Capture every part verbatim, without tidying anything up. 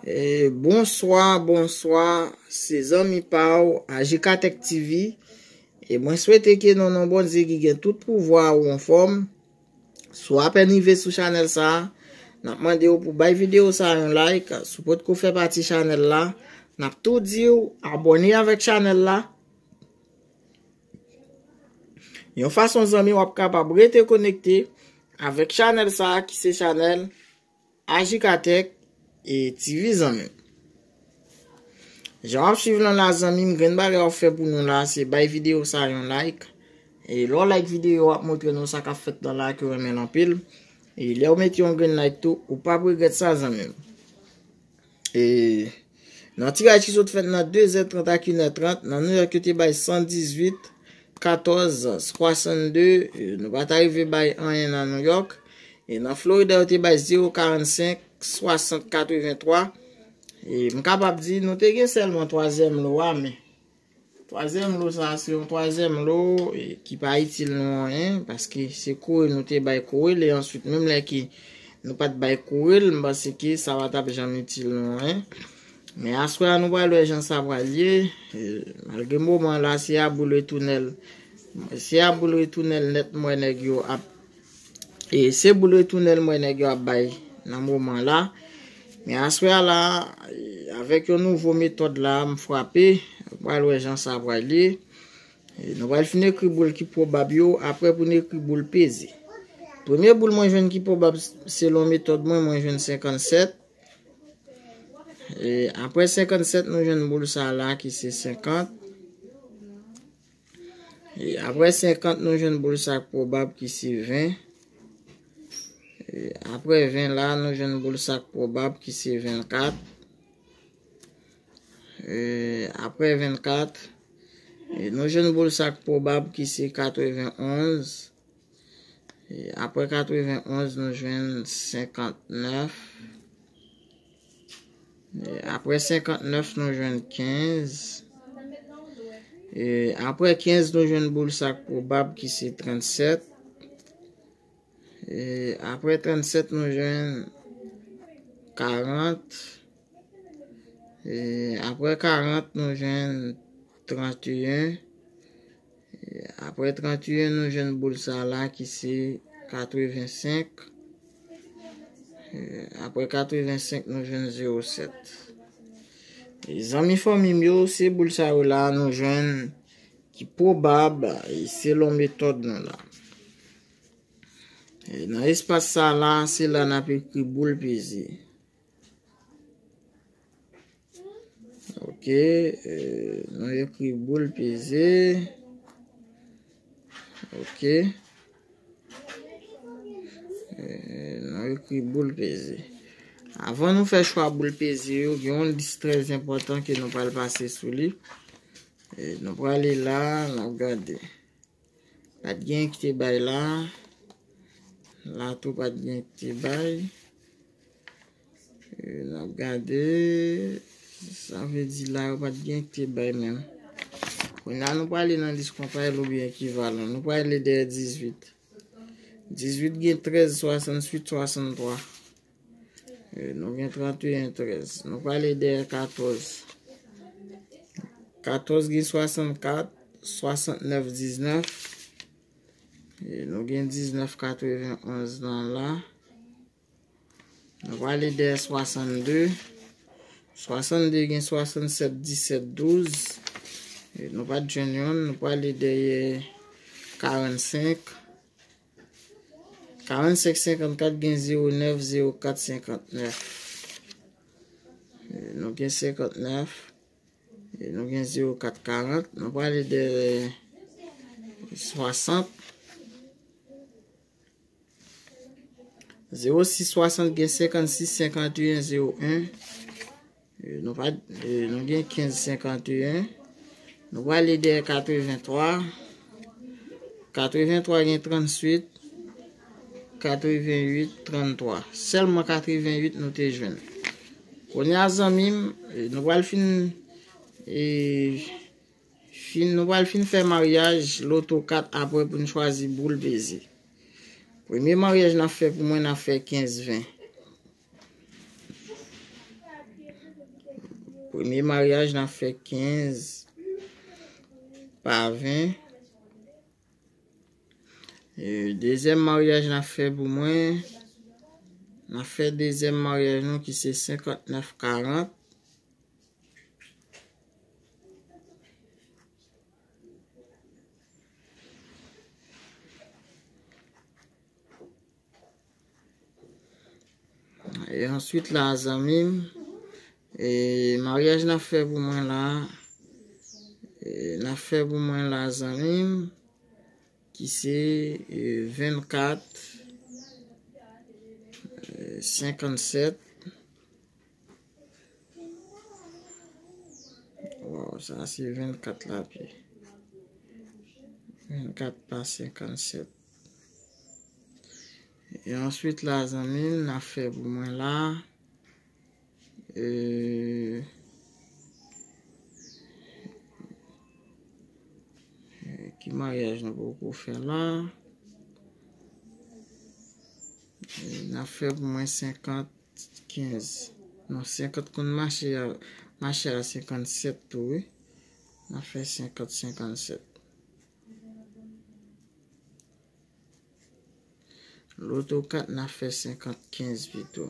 E, bonswa, bonswa, se zanmi pa w, Ajikatek T V. E mwen swete ke nan non Bondye ki gen tout pouvwa ou anfòm. Si w apèn rive sou chanèl sa a, n ap mande w pou bay videyo sa a yon like. Si w potko fè pati chanèl la, n ap tou di w abòne avèk chanèl la. Yon fason zanmi w ap kapab rete konekte avèk chanèl sa a ki se chanèl Ajikatek e T V zanmi m. Jan w ap swiv lan la zanmi m, grenn bagay w ap fè pou nou la, se bay videyo sa a yon like. E lè w like videyo, w ap montre nou sa k ap fèt lan la ke w renmen l anpil. E lè w mete yon grenn like tou, ou p ap regrèt sa zanmi m. E nan tiraj ki sot fèt nan de zè trant ak inè trant, nan Nouyòk yo te bay san dizuit, katòz, swasannde, e nou pa ta rive bay anyen nan Nouyòk. E nan Florida yo te bay zewo karannsenk, swasant, katrevenntwa. E m kapab di nou te gen sèlman twazyèm lo a, men twazyèm lo sa a se yon twazyèm lo, e, ki pa itil nou anyen, paske se kouri nou te bay kouri l, e answit menm lè ke nou pa t bay kouri l, m panse ke sa pa t ap janm itil nou anyen. Men aswè a nou pral wè jan sa pral ye. E, malgre moman la, se a boul retounèl, se a boul retounèl nèt m wè nèg yo ap E se boul retounèl m wè nèg yo ap bay nan moman la. Men aswè a la, e, avèk yon nouvo metòd la, m frape. Nou pral wè jan sa pral ye. E nou pral fin ekri boul ki pwobab yo, apre pou n ekri boul peze. Premye boul mwen jwenn ki pwobab selon metòd mwen, mwen jwenn senkannsèt. E apre senkannsèt, nou jwenn boul sa la ki se senkant. E apre senkant, nou jwenn boul sa k pwobab ki se ven. E apre ven la, nou jwenn boul sa k pwobab ki se vennkat. E apre vennkat, e nou jwenn boul sa k pwobab ki se katrevenonz. E apre katrevenonz, nou jwenn senkantnèf. E apre senkantnèf, nou jwenn kenz. E apre kenz, nou jwenn boul sa k pwobab ki se trannsèt. E apre trannsèt, nou jwenn karant. E apre karant, nou jwenn tranteyen. E apre tranteyen, nou jwenn boul sa la ki se katrevensenk. E apre katrevensenk, nou jwenn zewo sèt. E zanmi fanmi m yo, se boul sa yo la nou jwenn ki pwobab, e selon metòd nou la. E nan espas sa la, se la n ap ekri boul peze. Ok, e, nou ekri boul peze. Ok. E, nou ekri boul peze. Avan nou fè chwa boul peze yo, gen yon lis trè enpòtan ke nou pral pase sou li. E, nou prale la, n ap gade. Pa t gen ki te bay la. La tou pa t gen ki te bay. E, n ap gade. Sa vle di la yo pa t gen ki te bay menm. Kounye a nou prale nan lis konpayèl oubyen ekivalan. Nou prale dèyè dizuit. Dizuit gen trèz, swasannwit, swasanntwa. E, nou gen tranteyen, trèz. Nou prale dèyè katòz. Katòz gen swasannkat, swasantnèf, diznèf. E, nou gen diznèf katrevenonz nan la. Nou prale dèyè swasannde. Swasannde gen swasannsèt, disèt, douz. E, nou pa t jwenn youn. Nou prale dèyè karannsenk. Karannsenk, senkannkat gen zewo nèf, zewo kat, senkantnèf. E, nou gen senkantnèf. E, nou gen zewo kat, karant. Nou prale dèyè swasant. Zewo sis swasant gen senkannsis, senkanteyen, zewo en. E, nou pa, e, nou gen kenz, senkanteyen. Nou prale dèyè katreventwa. Katreventwa gen trannwit, katrevenwit, tranntwa. Sèlman katrevenwit nou te jwenn. Kounye a, zanmi m, e, nou pral fin, e, fin, nou pral fin fè maryaj loto kat apre pou n chwazi boul peze. Premye maryaj n ap fè pou mwen, n ap fè kenz ven. Premye maryaj, n ap fè kenz pa ven. E, dezyèm maryaj n ap fè pou mwen, n ap fè dezyèm maryaj nou ki se senkantnèf karant. E answit la, zanmi m, e maryaj n ap fè pou mwen la, e n ap fè pou mwen la, zanmi m, ki se, e, vennkat, e, senkannsèt. Waw, sa se vennkat lapye. Vennkat pa senkannsèt. E answit la, zanmi m, n ap fè pou mwen la. E, ki maryaj nou poko fè la? E, n ap fè pou mwen senkant kenz. Non, senkant konn mache a, mache a senkannsèt tou, wi. N ap fè senkant senkannsèt. Loto kat, n ap fè senkant kenz pito.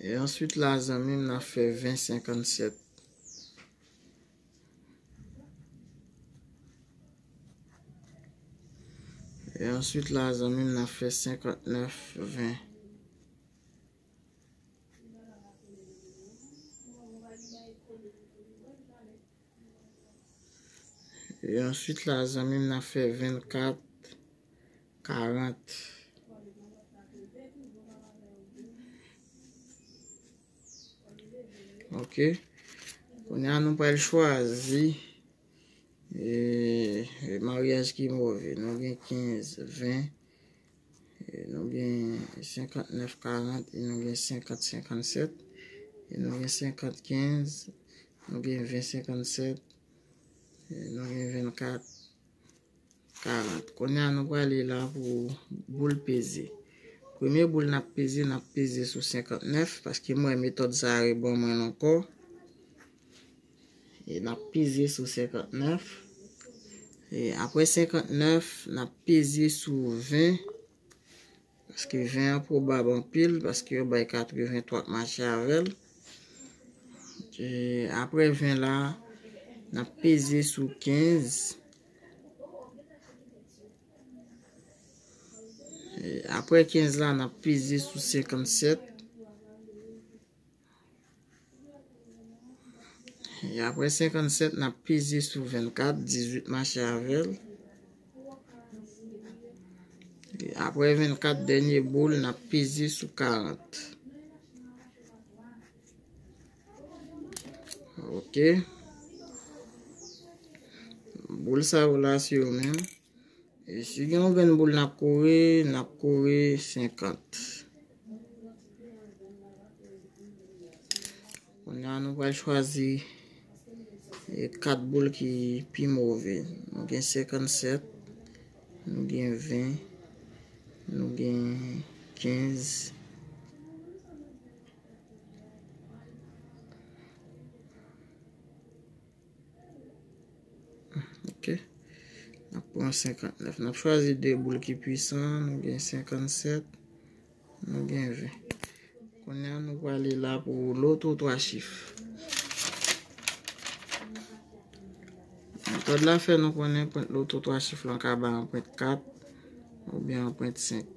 E answit la, zanmi m, n ap fè ven senkannsèt. E answit la, zanmi m, n ap fè senkantnèf ven. E answit la, zanmi m, n ap fè vennkat karant. Ok. Kounye a, nou pral chwazi, e, e, maryaj ki move. Nou gen kenz ven, e, nou gen senkantnèf karant, e nou gen senkant senkannsèt, e nou gen senkant kenz, nou gen ven senkannsèt, e nou gen vennkat karant. Kounye a, nou prale la pou boul peze. Premye boul n ap peze, n ap peze sou senkantnèf, paske m wè metòd sa a reban mwen l ankò. E n ap peze sou senkantnèf. E apre senkantnèf, n ap peze sou ven. Paske ven an pwobab anpil, paske yo bay katreven twa k mache avè l. E apre ven la, n ap peze sou kenz. E apre kenz la, n ap peze sou senkannsèt. E apre senkannsèt, n ap peze sou vennkat, dizuit mache avè l. E apre vennkat, dènye boul, n ap peze sou karant. Ok. Boul sa yo la, se yo menm. E si gen yon grenn boul n ap kore, n ap kore senkant. Kounye a, nou pral chwazi, e, kat boul ki pi move. Nou gen senkannsèt, nou gen ven, nou gen kenz. Ok. N ap pran senkannnèf. N ap chwazi de boul ki pwisan. Nou gen senkannsèt. Nou gen ven. Kounye a, nou prale la pou loto twa chif. Metòd la fè nou konnen pwent loto twa chif lan ka bay yon pwent kat oubyen yon pwent senk.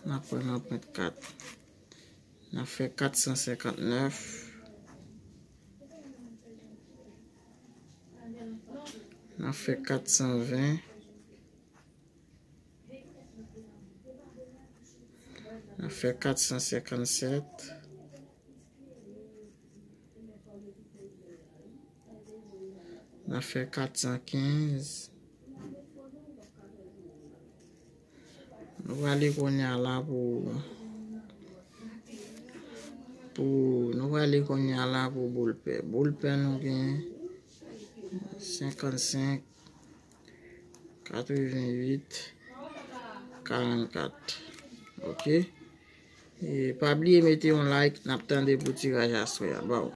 N ap pran yon pwent kat. N ap fè kat san senkannnèf. N ap fè kat san ven. N ap fè kat san senkannsèt. N ap fè kat san kenz. Nou prale kounye a la pou, pou, nou prale kounye a la pou boul pè. Boul pè nou gen senkannsenk, katreventuit, karannkat. Ok. E pa bliye mete yon like, n ap tande pou tiraj aswè a. Baw.